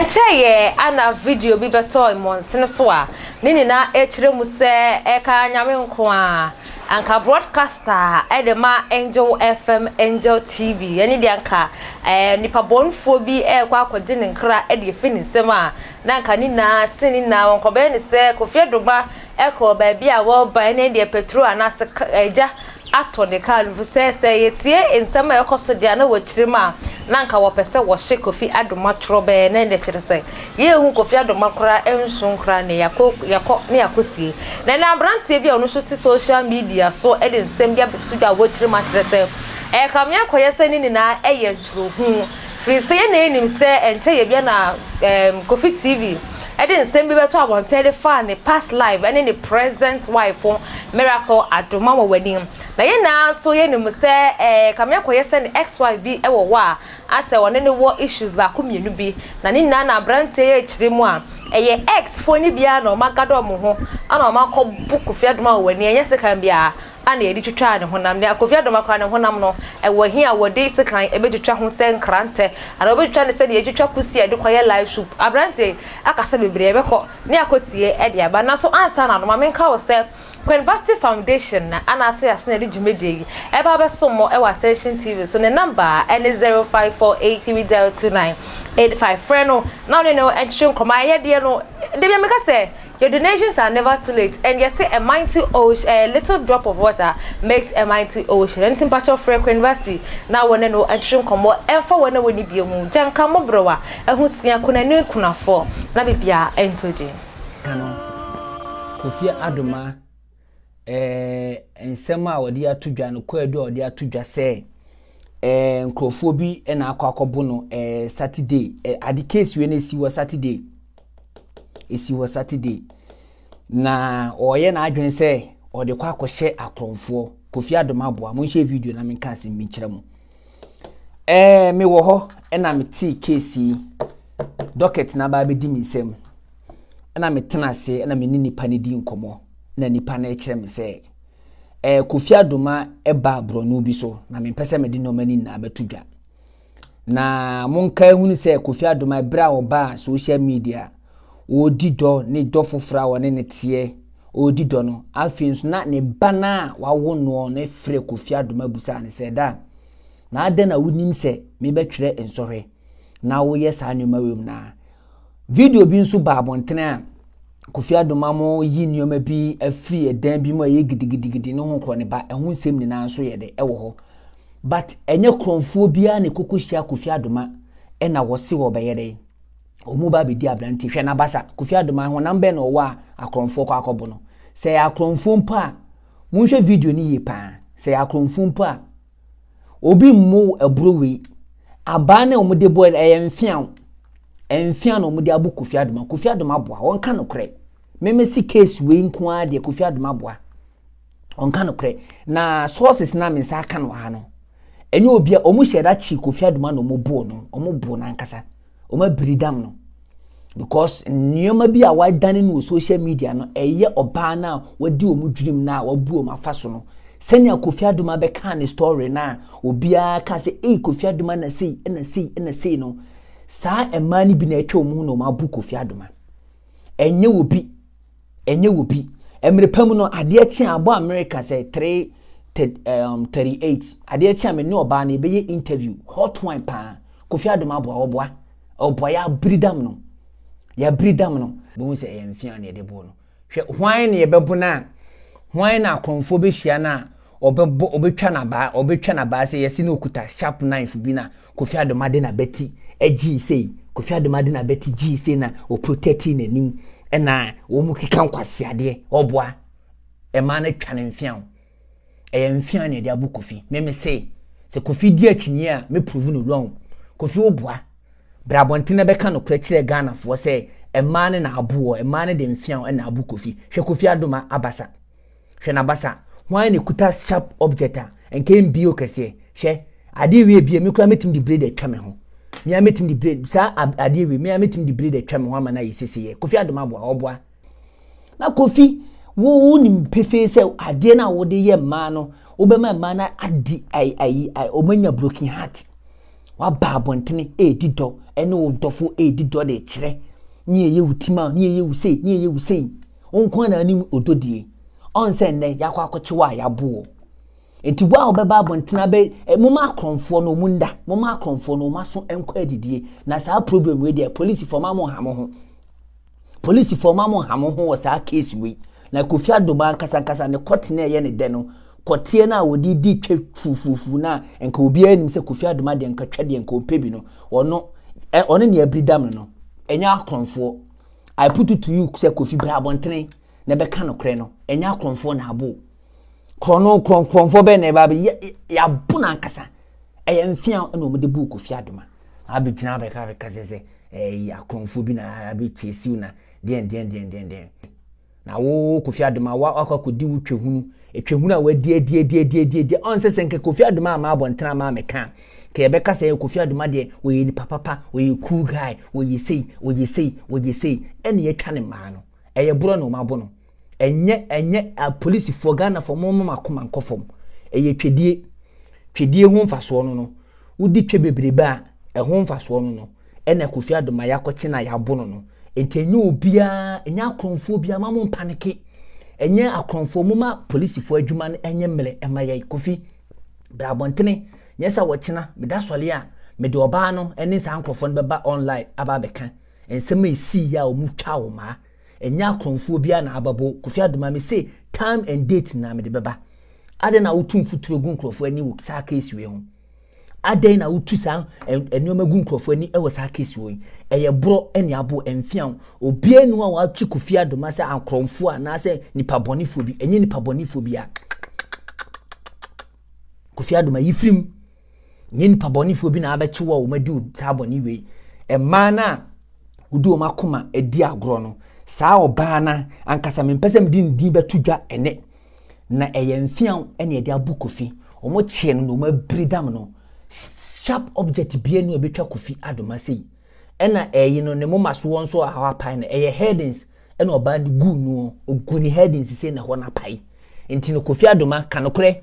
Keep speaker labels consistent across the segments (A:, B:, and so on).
A: Ɛnkyɛeɛ ana video bi bɛtɔɔ mmɔntene so a ne nyinaa ɛkyerɛ mu sɛ ɛka Nyame nko a anka broadcaster ɛde ma Angel FM, Angel TV ɛne deɛ anka nipa bɔnfoɔ bi ɛrekɔ akɔgye ne nkra ɛde efi ne nsam a na anka ne nyinaa se ne nyinaa wɔnkɔbɛyɛ ne sɛ Kofi Adoma ɛkɔ baabi a wɔreba ɛne deɛ petrol anaasɛ ɛgya atɔ ne kaa no sɛ yɛtie nsɛm a ɛkɔ so deɛ na wɔkyerɛ mu a na nka wɔpɛ sɛ wɔhye Kofi Adoma torɔ bɛɛ na ɛnɛ kyerɛ sɛ yɛhu Kofi Adoma koraa nso koraa ne yɛakɔ yɛkɔ ne yɛakɔsie. Na ɛna aberanteɛ bi a ɔno nso te social media so ɛde nsɛm bi abɛto dwa a wɔkyerɛ mu akyerɛ sɛ ɛkame akɔyɛ sɛ ne nyinaa ɛyɛ ntorohu, firi sɛ yɛn na yɛnim sɛ ɛnkyɛ yɛ bia na Kofi TV ɛde nsɛm bi bɛtɔ abɔnten de fa ne past life ɛne ne present wife Miracle Adoma wɔ w'anim. Na yɛn nyinaa nso yɛnim sɛ kame akɔyɛ sɛ ne ex wife bi ɛwɔ hɔ a asɛ ɔne ne wɔ issues baako mmienu bi, na ne nyinaa na aberanteɛ yɛ akyire mu a ɛyɛ ex foɔ ne biara na ɔmo agada ɔmo ho ana ɔmo akɔ bu Kofi Adoma wɔ w'ani. Ɛnyɛ sekan biara ana yɛde twitwa ne honam ne Kofi Adoma koraa ne honam no ɛwɔ hi a wɔde sekan ɛbɛtwitwa ho sɛ nkrantɛ ana wɔbɛtwitwa ne sɛ deɛ yɛtwitwa kusi a yɛde kɔyɛ live soup. Aberanteɛ akasa bebree, ɛbɛkɔ ne akɔtie ɛde aba. Na so ansa na no, ma menka wo sɛ Queenvasti Foundation na anaasɛ ase na ɛde dwumadie yi ɛba abɛsom mo ɛwɔ Attention TV so. Ne number ɛne 0548302985. Frɛ no na ɔne no ɛntwetwe nkɔmɔ. Ayɛ deɛ no debi meka sɛ your donations are never too late, and yes, a mighty ocean, a little drop of water makes a mighty ocean. Ɛnti mpakyɛw, frɛ Queenvasti na wɔne no ɛntwetwe nkɔmɔ ɛmfa wɔn a wɔn bi ho gyanka mmɔborɔwa ɛho sia kunani kunafoɔ na bibia ɛntɔ din.
B: Kano Kofi Adoma nsɛm a wɔde ato dwa no, kwaadu a wɔde ato dwa sɛ nkurɔfoɔ bi na akɔ akɔbo no Saturday ade case wei no esi wɔ Saturday, esi wɔ Saturday, na ɔyɛ n'adwene sɛ ɔde kɔ akɔhyɛ akorɔmfoɔ. Kofi Adoma aboa monhyɛ video na menka asɛm bi nkyerɛ mo. Mewɔ hɔ ɛna metee case yi docket na aba abɛdi me nsam, ɛna metena ase ɛna me ne nipa no di nkɔmmɔ, na nipa no kyerɛ me sɛ Kofi Adoma ɛba borɔno bi so, na mempɛ sɛ mede nneɛma no nyinaa bɛto dwa. Na monka ehunu sɛ Kofi Adoma, ɛberɛ a ɔbaa social media wɔredi dɔ ne dɔ foforɔ a wɔne ne teɛ ɔredi dɔ no, afei nso na ne ba no a wawo noɔ no frɛ Kofi Adoma busaa ne sɛ, da na adɛn na wonim sɛ mebɛtwerɛ nsɔhwɛ na woyɛ saa nneɛma wei mu? Na video bi nso ba abɔntene a Kofi Adoma mo yi nneɛma bi afiri ɛdan bi mu a ɛyɛ gidigidigidi ne ho korɔ ne ba. Ɛho nsɛm nyinaa nso yɛ de ɛwɔ hɔ, but ɛnyɛ korɔmfoɔ biara ne koko hyia Kofi Adoma ɛna wɔse wɔ bɛyɛ dɛ wɔn ba abɛdi aberante. Hwɛ n'abasa, Kofi Adoma honam bɛn na ɔwɔ a akorɔmfoɔ kɔ akɔbɔ no? Sɛ ɛyɛ akorɔmfoɔ mpo a, monhwɛ video no yie paa. Sɛ ɛyɛ akorɔmfoɔ mpo a, obi mmo ɛboro wei abaa ne wɔn de bɔ ɛyɛ mfeaw mfea na wɔde abo Kofi Adoma. Kofi Adoma aboa, wɔnka nokorɛ. Mmɛmɛsi case wei nko ara deɛ, Kofi Adoma aboa, ɔnka nokorɛ. Na sources na me nsa aka no ha no, ɛnyɛ obi a wɔn hyɛ da kyi Kofi Adoma na wɔn bo no, wɔn bo n'ankasa, wɔn abiri dam no, because nneɛma bi a wadane no wɔ social media no, ɛyɛ ɔbaa no a wadi wɔn dwirim no a wabu wɔn afa so no. Sɛnea Kofi Adoma bɛka ne story na obiara ka sɛ, ei, Kofi Adoma na sei ɛna sei ɛna sei no, saa mmaa no bi na atwa wɔn ho na wɔn abu Kofi Adoma. Ɛnyɛ wɔ bi, ɛnyɛ wɔ bi. Mmerɛ pa mu no, adeɛ kye a abɔ America sɛ 3:38, adeɛ kye a me ne ɔbaa no yɛbɛyɛ interview, hot one paa. Kofi Adoma aboa, ɔboa, ɔboa. Yɛabiri dam no, yɛabiri dam no. Bohu sɛ ɛyɛ mfea na yɛde bɔ no. Hwɛ, hwan na yɛbɛbo no a, hwan na akorɔmfoɔ bɛhyia no a ɔbɛbɔ, ɔbɛtwa n'abaa, ɔbɛtwa n'abaa sɛ yɛsi na okuta sharp knife bi na Kofi Adoma de n'abɛti agyii sei, Kofi Adoma de n'abɛti gyii sei na ɔprotecti n'anim, ɛna wɔn mu keka nkwasiadeɛ. Ɔboa, mmaa no atwa ne mfea o, ɛyɛ mfea na yɛde abo Kofi. Mɛmɛ sɛ Kofi di akyinnye a, mɛ prove no wrong. Kofi, wo boa, bra abɔnten na bɛka nokorɛ kyerɛ Ghanafoɔ sɛ mmaa no na aboɔ, mmaa no de mfea ɛna abo Kofi. Hwɛ Kofi Adoma abasa, hwɛ n'abasa. Hwan na ekuta sharp object a nka mbie kɛseɛ? Hwɛ adeɛ wie bie, mi kura mɛtumi de blade atwa me ho, mia mɛtumi de blade saa adeɛ wie, mia mɛtumi de blade atwa me ho ama na ayɛ sese yɛ. Kofi Adoma aboa, ɔboa. Na Kofi, wo wonim pefee sɛ adeɛ no a wode yɛ mmaa no, wobɛma mmaa no adi ayi ayi, ɔmanya broken heart. Waba abɔntene ɛredi dɔ. ɛne wo dɔfo ɛredi dɔ de kyerɛ ne yɛyɛ wo tim a ne yɛyɛ wo sei ne yɛyɛ wo sei. Wo nko na anim ɔdɔ die. Ɔn sɛ nnɛ yɛakɔ akɔkye wo a yɛabo wo. Nti wo a wobɛba abɔntene abɛ eh, moma akorɔmfoɔ no ɔmu nda, moma akorɔmfoɔ no ɔmo aso nkɔ adidie. Na saa problem wei deɛ, polisifoɔ ma mo nha mo ho. Polisifoɔ ma mo nha mo ho wɔ saa case wei. Na Kofi Adoma ankasa ankasa ne kɔte na ɛyɛ ne dɛ no, kɔteɛ no a wɔde di twa fufufu no a nka obiara nim sɛ Kofi Adoma deɛ nka twa deɛ nka ɔmpɛ bi no, ɔno ɔno ne abiri dam no no, ɛnyɛ akorɔmfoɔ. I put it to you sɛ Kofi bra abɔntene na ɛbɛka nokorɛ no, ɛnyɛ akorɔmfoɔ na abo. Korɔno korɔmfoɔ bɛn na ɛba abɛ yɛabo no ankasa. Ɛyɛ mfea na wɔde buu Kofi Adoma. Abɛgyina abɛka abɛka sɛ sɛ ɛyi akorɔmfoɔ bi na abɛkyɛ siw na deɛn deɛn deɛn deɛn deɛn. Na wo Kofi Adoma wakɔ akɔdi wo twɛhunu twɛhunu a wadi adi adi adi adi adi ɔn sɛ sɛ nka Kofi Adoma ama abɔntene ama amɛka ka yɛbɛka sɛ Kofi Adoma deɛ ɔyɛ nipa papa, ɔyɛ cool guy, ɔyɛ sei, ɔyɛ sei, ɔyɛ sei, ɛna yɛatwa ne mmaa no. Ɛyɛ borɔ na wɔn abo no. Ɛnyɛ ɛnyɛ apolisifoɔ Ghanafoɔ mo mma akoma nkɔ fam. Ɛyɛ twɛdie. Twɛdie ho mfasoɔ no no. Wodi twɛ bebrebe a ɛho mfasoɔ no no. Ɛna Kofi Adoma yɛakɔkye na yɛabo no no. Nti ɛnyɛ obiara, ɛnyɛ akorɔmfoɔ biara, ma mo mpaneke. Ɛnyɛ akorɔmfoɔ, mo ma polisifoɔ adwuma no ɛnyɛ mmerɛ ɛma yɛn. Kofi, bra abɔntene, nyɛ sɛ wɔkyena, meda sɔre a, mede ɔbaa no ɛne saa nkorɔfoɔ no bɛba online aba abɛka nsɛm a ɛsii a wɔn twa wɔn maa. Ɛnyɛ akorɔmfoɔ biara na abɛbo Kofi Adoma, me se time and date na mede bɛba. Adɛn na wotu mfuturo gu nkurɔfoɔ ani wɔ saa case wei ho? Adɛn na wotu saa nneɛma gu nkurɔfoɔ ani wɔ saa case wei? Ɛyɛ borɔ ne abo mfeaw. Obiara ni hɔ a watwe Kofi Adoma sɛ akorɔmfoɔ anaasɛ nipa bɔnefoɔ bi. Ɛnyɛ nipa bɔnefoɔ biara. Kofi Adoma yi firim. Nyɛ nipa bɔnefoɔ bi na abɛkye wo a wɔadi wo saa bɔne wei. Mmaa no a wode wɔn akoma adi agorɔ no, saa ɔbaa no ankasa mempɛ sɛ mede ne din bɛto dwa ɛnɛ. Na ɛyɛ mfeaw ɛna ɛde abo Kofi. Wɔn kyee no na wɔn abiri dam no. Sharp object bia nu a ɛbɛtwa Kofi Adoma sei. Ɛna ɛyi no ne moma soɔ nso a hɔ apae no ɛyɛ headings ɛna ɔbaa no guu no ɔgu ne headings sei na hɔ no apae. Nti no Kofi Adoma ka nokorɛ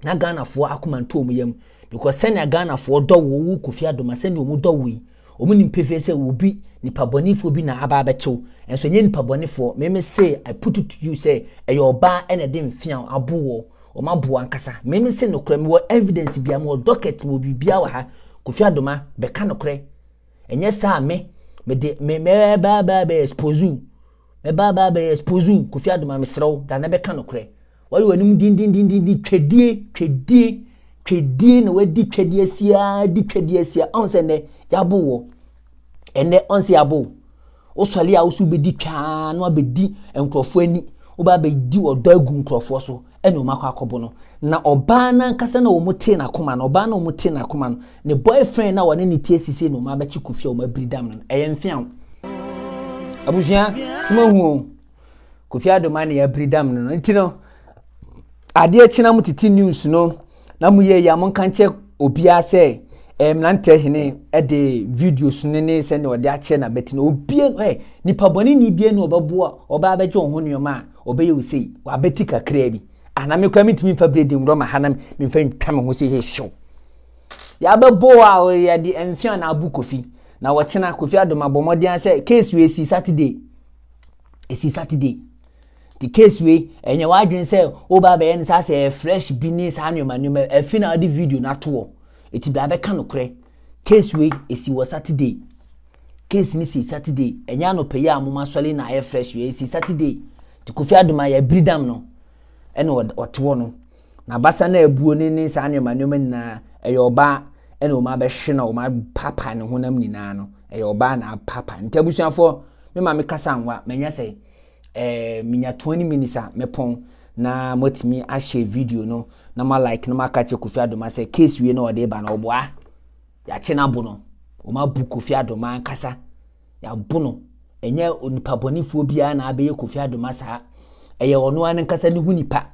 B: na Ghanafoɔ akoma nto wɔn yam because sɛnea Ghanafoɔ dɔ wo wo Kofi Adoma sɛnea wɔn dɔ wo yi wɔn nim pefee sɛ obi nipa bɔnefoɔ bi na aba abɛkyew nso ɛnyɛ nipa bɔnefoɔ meme se I put it to you sɛ ɛyɛ ɔbaa ɛna ɛde mfeaw abo wɔ wɔn aboa ankasa meme se nokorɛ mewɔ evidence bia mewɔ docket mewɔ biribiara wɔ ha Kofi Adoma bɛka nokorɛ ɛnyɛ saa me mede me mɛba bɛ bɛ expose mɛba bɛ bɛ expose Kofi Adoma mesrɛ wo da na bɛka nokorɛ. Wɔayɛ w'anim dindindindin, twɛdie, twɛdie, twɛdie na wadi twɛdie asia, di twɛdie asia. Ɔn sɛ nnɛ yɛabo wɔ. Ɛnnɛ ɔn sɛ yɛabo wo. Wosɔre a woso bɛdi twaa na wabɛdi nkurɔfoɔ ani. Woba abɛdi ɔdɔ agu nkurɔfoɔ so ɛna wɔn akɔ akɔbo no. Na ɔbaa no ankasa na wɔn tee n'akoma no, ɔbaa no wɔn tee n'akoma no, ne boyfriend na wɔne ne tie sisi na wɔn abɛkye Kofi a wɔn abiri dam no. Ɛyɛ mfeaw. Abusua, sɛ moahu o. Kofi Adoma ne abiri dam no no nti no adeɛ kye na mo tete news no na mo yɛ yi a mo nka nkyɛ obiara sɛ eh, mmeranteɛ hene de videos no ne sɛnea ɔde akyerɛ na bɛti no obie eh, nipa bɔne ni bie no ɔbɛboa ɔbaa bɛgye wɔn ho nneɛma a ɔbɛyɛ wo sei wabɛti kakraa bi ana me koraa mentumi mfa biredi nwurɔ ma ha na memfa ntwa me ho sei hyew yɛabɛbɔ a yɛde mfea na abu Kofi na wɔkyena Kofi Adoma bɔ mmɔden sɛ case wei si Saturday ɛsi Saturday nti case wei ɛnyɛ w'adwene sɛ woba abɛyɛ no saa sɛ ɛyɛ fresh bi ne saa nneɛma nneɛma afi na wode video no ato hɔ ɛti bra bɛka nokorɛ case wei ɛsi wɔ Saturday case no si Saturday ɛnyɛ anɔpɛ yi a moma sɔre na ayɛ fresh wei ɛsi Saturday nti Kofi Adoma yɛ biridam no ɛna ɔte hɔ no na abasa no abuo ne ne saa nneɛma nneɛma nyinaa ɛyɛ ɔbaa ɛna wɔn abɛhwe na wɔn apapa ne honam nyinaa no ɛyɛ ɔbaa na apapa nti abusuafoɔ me maame kasa nwa manya sɛ ɛɛ menya 20 minutes a mɛpɔn na moatumi ahyɛ video no na ma like na ma aka kyerɛ Kofi Adoma sɛ case wie na ɔde ba na ɔboa yɛakye no abo no wɔn abu Kofi Adoma ankasa yɛabo no ɛnyɛ onipa bɔnefoɔ biara na abɛyɛ Kofi Adoma saa ɛyɛ ɔno ara nankasa ne ho nipa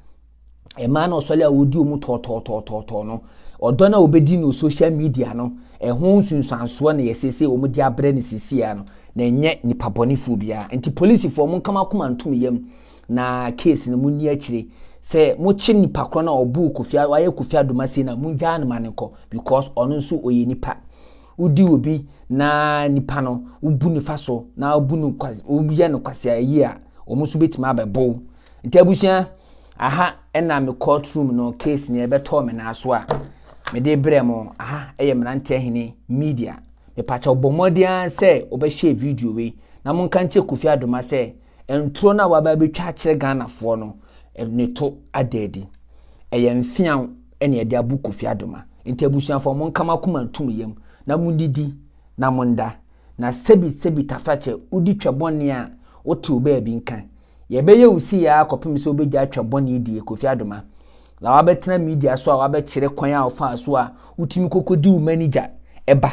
B: mmaa na ɔsɔre a wɔdi wɔn tɔɔtɔɔtɔɔtɔɔ no ɔdɔ no a wɔbɛdi no social media no ɛho nsunsuansoɔ na yɛsiesie wɔn de abrɛ no sisia no na ɛnyɛ nipa bɔnefoɔ biara nti polisifoɔ mo nkama akoma ntom yam na case no mo nni akyire sɛ mokye nipa korɔ no a ɔbuu Kofi wayɛ Kofi Adoma sei na mongyaa no ma no nkɔ because ɔno nso ɔyɛ nipa. Wodi obi na nipa no wobu ne fa so na wobu no kwasi woyɛ no kwasi ayi a wɔn nso bɛtumi abɛbɔ wo. Nti abusua aha ɛna me court room no case ne ɛbɛtɔɔ me nan so a mede brɛ mo aha ɛyɛ mmeranteɛ hene media. Mepakyɛw bɔ mmɔden ara sɛ wobɛhyɛ video wei na monka nkyerɛ Kofi Adoma sɛ ntoro no a waba abɛtwa akyerɛ Ghanafoɔ no ne to ada adi. Ɛyɛ mfeaw ɛna ɛde abo Kofi Adoma. Nti abusuafoɔ monka mo akoma ntom yam na monnidi na monda. Na sɛbi sɛbi tafrakyɛ wodi twɛ bɔne a wotew baabi nka. Yɛbɛyɛ wo sei ara kɔpem sɛ wobɛgyae twɛ bɔne die Kofi Adoma. Na wabɛtena media so a wabɛkyerɛ kwan a ɔfaa so a wotumi kɔkɔdi wo manager ɛba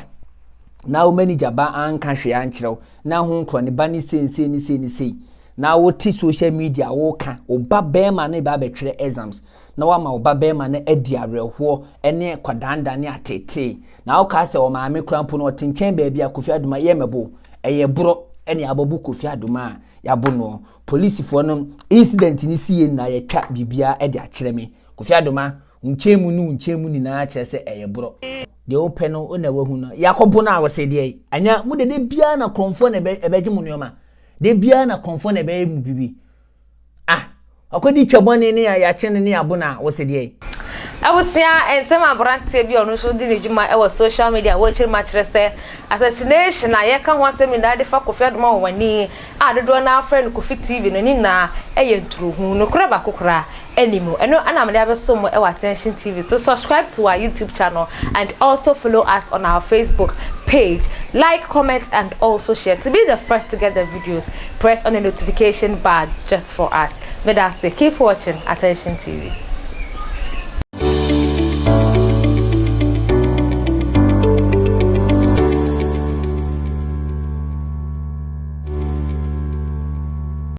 B: na wo manager ba anka hwee ankyerɛ wo na ho nkorɔ ne ba ne sei sei ne sei ne sei na wote social media woka wo ba bɛrima no ba abɛtwerɛ exams na wama wo ba bɛrima no adi awerɛhoɔ ne kɔdanda ne atetee na wokaa sɛ ɔmaame kora mpo no ɔte nkyɛn baabi a Kofi Adoma yɛ mɛbo ɛyɛ borɔ ɛne abɔbo Kofi Adoma a yɛabo noɔ Polisifoɔ no incident no si yɛ nyinaa yɛtwa biribiara de akyerɛ me. Kofi Adoma, wo nkyɛn mu ne wo nkyɛn mu nyinaa kyerɛ sɛ ɛyɛ borɔ. Deɛ wopɛ no wo na wahu no. Yɛakɔbo no a wose deɛ anya mo de da biara na korɔmfoɔ na ɛbɛgye mo nneɛma. Da biara na korɔmfoɔ na ɛbɛyɛ mo biribi. Ah, wakɔdi twa bɔne ne yɛakye no ne yɛabo no a wose deɛ.
A: Abusua nsɛm aberanteɛ bi a ɔno nso di ne dwuma wɔ social media wɔ akyiri mu akyerɛ sɛ assassination a yɛka ho asɛm nyinaa de fa Kofi Adomah Ɔwani a dodoɔ no ara frɛ no Kofi TV no ne nyinaa yɛ ntorohu. Nokorɛ baako koraa nni mu. Ɛno na mede abɛsom mo wɔ Attention TV so. Subscribe to our YouTube channel and also follow us on our Facebook page. Like, comment and also share. To be the first to get the videos, press on the notification bar just for us. Medase, keep watching Attention TV.